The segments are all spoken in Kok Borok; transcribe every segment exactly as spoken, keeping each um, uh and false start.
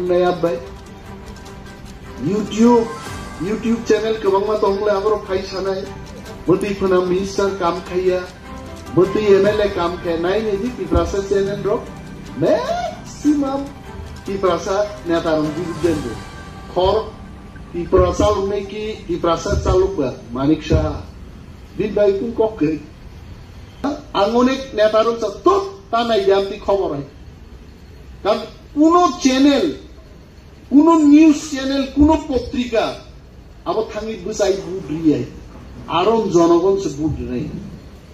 Nai bai. YouTube, YouTube channel kwbangma tongmole aborok phai sanai. Bwtwi phwna minister kam khaiya. Bwtwi M L A kam khe nai nai di Tiprasa channel rok. Maximum Tiprasa neta rok di den di. Khor Tiprasa rok nai ki Tiprasa chalukba Manik Saha. Din bai kun kok ke. Ang onek neta rok sa tot ta nai di amti khobor hai. Kan kuno channel, kuno news channel, kuno potrika, abo thangwi bwsai vote riyai. Aro jonogon se vote rinai.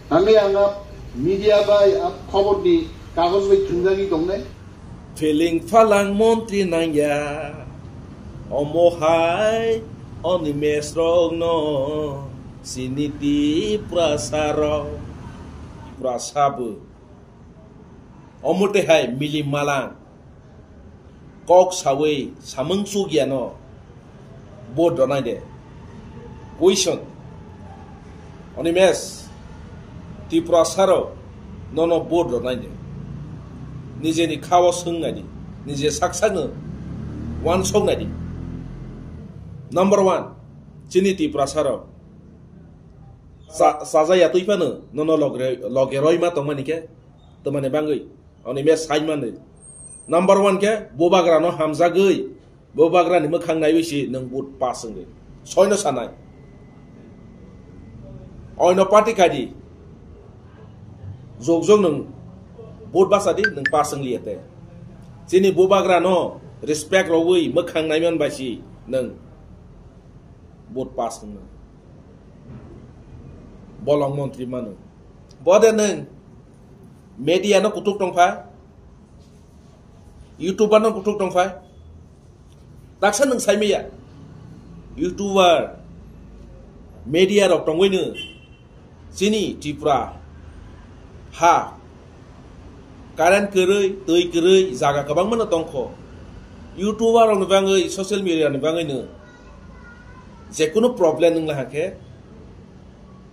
Thangwi ang a media bai, a khobor ni kagoj bai thwngjagwi tongnai. Feeling phalang montri nangya. Omo hai oni mes rok no siniti prasaro. Prasabo. Omo te hai mili malang. Kok sawi samung chukya no vote rwnai de. Question. Oni mes Tiprasa rok nono vote rwnai de. Nijeni khao swngnai di. Nije sak sakno wansoknai di. Number one, chini Tiprasa rok. Sa-, sajaya twi phano nono logre-, loge roi ma tongmani khe, twmani bangwi. Oni mes sai mani. Number one khe bubagra no hamjagwi, bubagra ni mwkhang naiwi si nwng vote pass wngwi. Soino sanai. Oino party kadi. Jok jok nwng vote basa di nwng pass wngliya te. Chini bubagra no respect rogwi mwkhang naiman bai si nwng vote pass wngno. Bolong montri mano. Bode nwng media no kutuk tongpha, YouTuber no kutuk tongpha. Taksa nwng saimaya. YouTuber, media rok tongwino chini Tripura ha current kwrwi, twi kwrwi, jaga kwbangma no tongkho. YouTuber rok ni bangwi, social media ni bangwi no jekunu problem wngla hakhe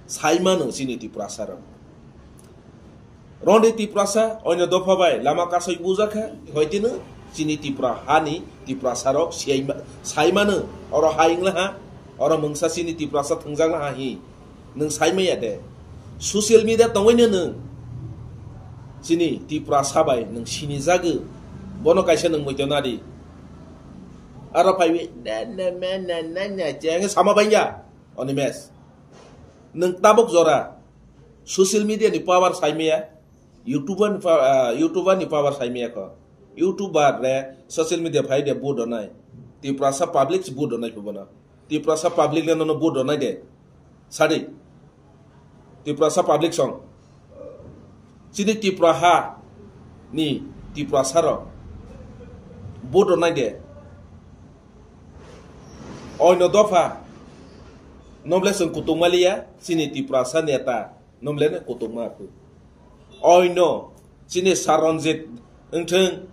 saimano chini Tiprasa rok. Roni Tiprasa, oino dopha bai lama kasoi bujakha, hoitino chini Tipra hani Tiprasa rok siyaima-, saimano, oro ha wngla ha, oro mungsa chini Tiprasa thwngjak la ha hi, nwng saimaya de. Social media tongwino nwng chini Tiprasa bai nwng sinijagwi, bono kaisa nwng muitonari. Aro phaiwi, ne, ne, me, ne, ne, ne, chengwi sama bangya, Oni mes. Nwng tabuk jora social media ni power saimaya, YouTuber ni pa-, ah, YouTuber ni power saimaya kho. YouTuber re social media phai de vote donai. Tiprasa public vote donai phubono. Tiprasa public le nono vote donai de. Sadi. Tiprasa public song. Chini Tipra ha ni Tiprasa rok vote donai de. Oino dopha noble chwng kutung maliya, chini Tiprasa neta noble no kutung ma phu. Oino chini Saranjit wngthwng,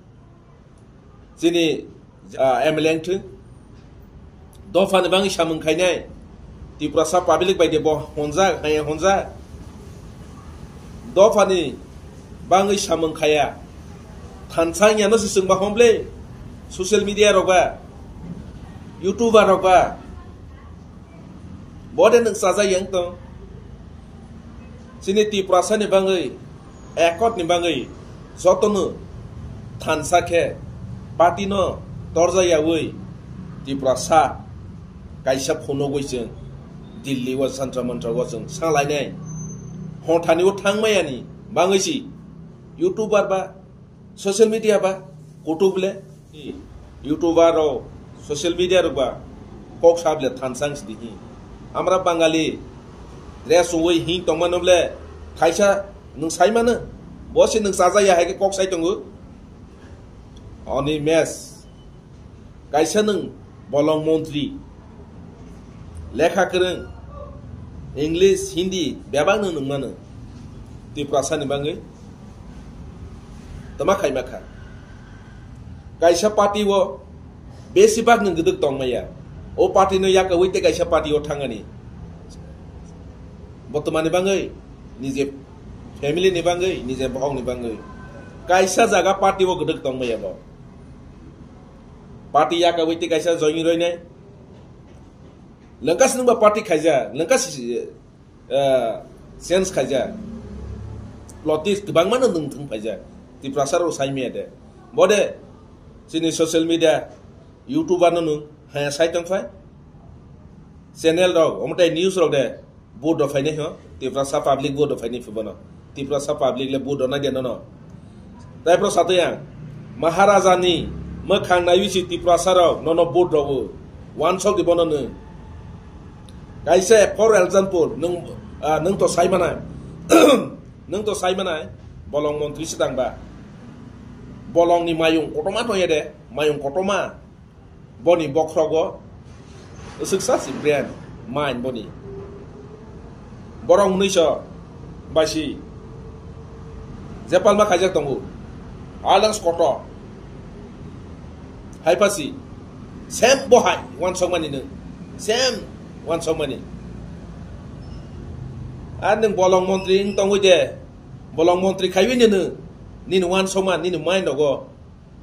chini, ah, M L A wngthwng, dophani bangwi samung khainai Tiprasa public bai de bo honjak, hai honjak. Dophani bangwi samung khaya. Thansa wngya no se chwng ba homble. Social media rok ba, YouTuber rok ba. Bode nwng chajak yang tong. Chini Tiprasa ni bangwi, ekot ni bangwi, jotono thansa khe party no torja yawi Tiprasa kaisa phunugwi chwng Delhi o Jantar Mantar o chwng sanglainai. Hothani o thangmayani bangwi si YouTuber ba, social media ba, kutuk le, YouTuber rok, social media rok ba, kok sable thansang sidi hi. Amra Bangali, dress ungwi hing tongmano ble, kaisa nwng saimano, bo se nwng chajaya hai khe kok sai tongo. Oni mes, kaisa nwng bolong montri, lekha kwrwng, English, Hindi, bebak nwng nwngmano. Tiprasa ni bangwi tama khaima kha. Kaisa party o besibak nwng gwdwk tongmaya. O party no yakawi tei kaisa party o thangani. Botomani bangwi, nije family ni bangwi, nije bohok ni bangwi. Kaisa jaga party o gwdwk tongmaya bo. Party yakawi tei kaisa join roinai. Lengka sinungba party khaija, lengka si, eh, change khaija. Politics kwbangma no nwng thung phaija. Tiprasa rok sai maya de. Bode, chini social media, YouTuber no nwng, haya sai tong phai. Channel rok, omo tei news rok de. Vote rw phainai ho, Tiprasa public vote rw phainai phi bono. Tiprasa public le vote rw nai de nono. Tai pro sato yang, Maharaja ni mwkhang naiwi si Tiprasa rok nono vote rw o. Wansok di bono nwng. Kaisa for example, nwng, ah, nwng to sai manai. Nwng to sai manai, bolong montri sidang ba. Bolong ni mayung kotoma to ye de, mayung kotoma. Boni bokhrogo swksa si brand main boni. Borok hwnwi so bai si jepalma khaijak tongo. Aleng koto. Hai pasi. Sem bo hai wansokmani nwng. Sem wansokmani. Ar nwng bolong montri wng tongwi de. Bolong montri khaiwi nini. Nini wansokma, nini main rogo.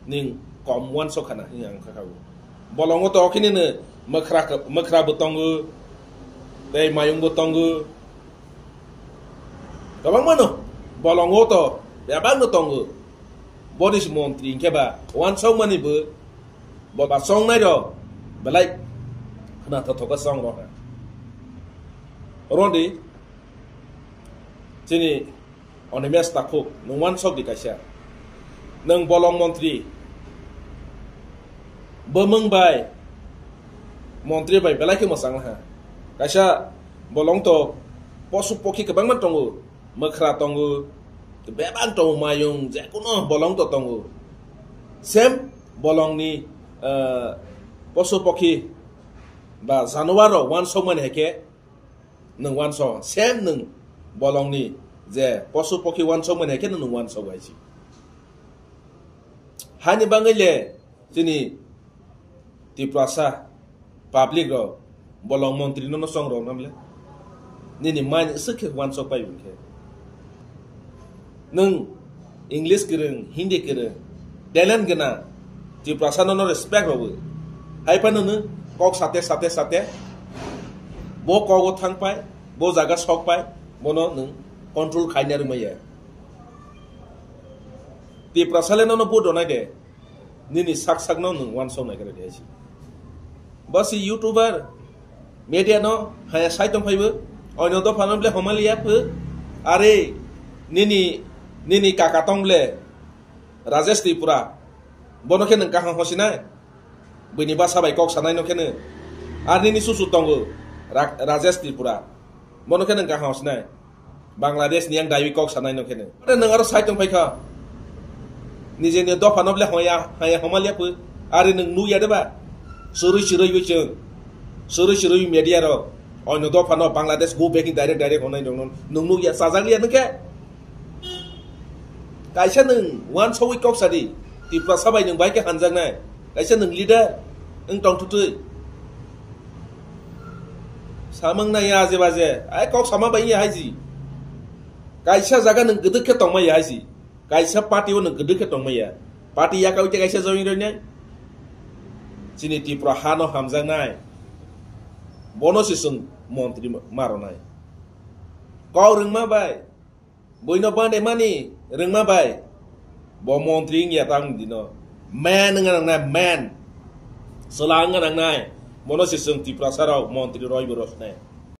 Ning kom wansok khana, ning ang kha khago. Bolongo to khini no mwkhra, mwkhra bo tongo, tei mayung bo tongo. Kwbangma no bolongo to bebak no tongo. Boni si montri hingke ba wansok mani bo, bo ba songnai rok belai khna thothoka song rok. Rondi chini Onimes takhuk, nwng wansok di kaisa. Nwng bolong montri. Bwmwng bai montri bai belai khe mwchang laha. Kaisa bolong to posu pokhi kwbangma tongo. Mwkhra tongo. Bebak tongo mayung, jekuno bolong to tongo. Sem bolongni, eh, posu pokhi ba januar rok wansokmani hai khe nwng wansok, sem nwng bolongni je posu pokhi wansokmani hai khe nwng wansok hai si. Hani bangwi le chini Tiprasa public rok bolong montri no no song rok nam le. Nini main swk khe wansok pai hwn khe. Nwng English kwrwng, Hindi kwrwng, talent gwnang, Tiprasa no no respect rw. Hai phano nwng kok sate sate sate bo kogo thang pai, bo jaga sok pai, bono nwng control khaina rwmaya. Tiprasa le no no vote rwnai de. Nini sak sak no nwng wansok nai khe rw de hai si. Bo si YouTuber, media no haya sai tong phaibo, oino dopha no ble homali ya phu. Are nini, nini kaka tong ble Rajesh Tripura, bono khe nwng kaham hosinai. Bini basa bai kok sanai no khe no. Ar nini susu tongo Ra-, Rajesh Tripura, bono khe nwng kaham hosinai. Bangladesh ni yang daiwi kok sanai no khe no. Ate nwng aro sai tong phai kha. Nije ni dopha no ble hoya, haya homal ya phu. Ari nwng nuk ya de ba? Suri suri wi chwng. Suri suri wi media rok. Oino dopha no Bangladesh go back in direct direct honai rok no. Nwng nuk ya, sajak ya nwng khe. Kaisa nwng wansok wi kok sadi. Tiprasa bai nwng bai khe hanjak nai. Kaisa nwng leader wng tong thutwi. Samang nai ya aje baje. Ai kok sama bai ya haji. Kaisa jaga nwng kwdwk khe tongma ya haji. Kaisa party o nwng kwdwk khe tongma ya. Party yakawi tei kaisa join roinai. Chini Tripura ha no hamjaknai. Bono se chwng montri ma-, ma rwnai. Kok rwngma bai. Buino bande mani rwngma bai. Bo montri wngya tang dino. Man wngna nangnai, man. Chwla wngna nangnai. Bono se chwng Tiprasa rok montri roi bo rosnai.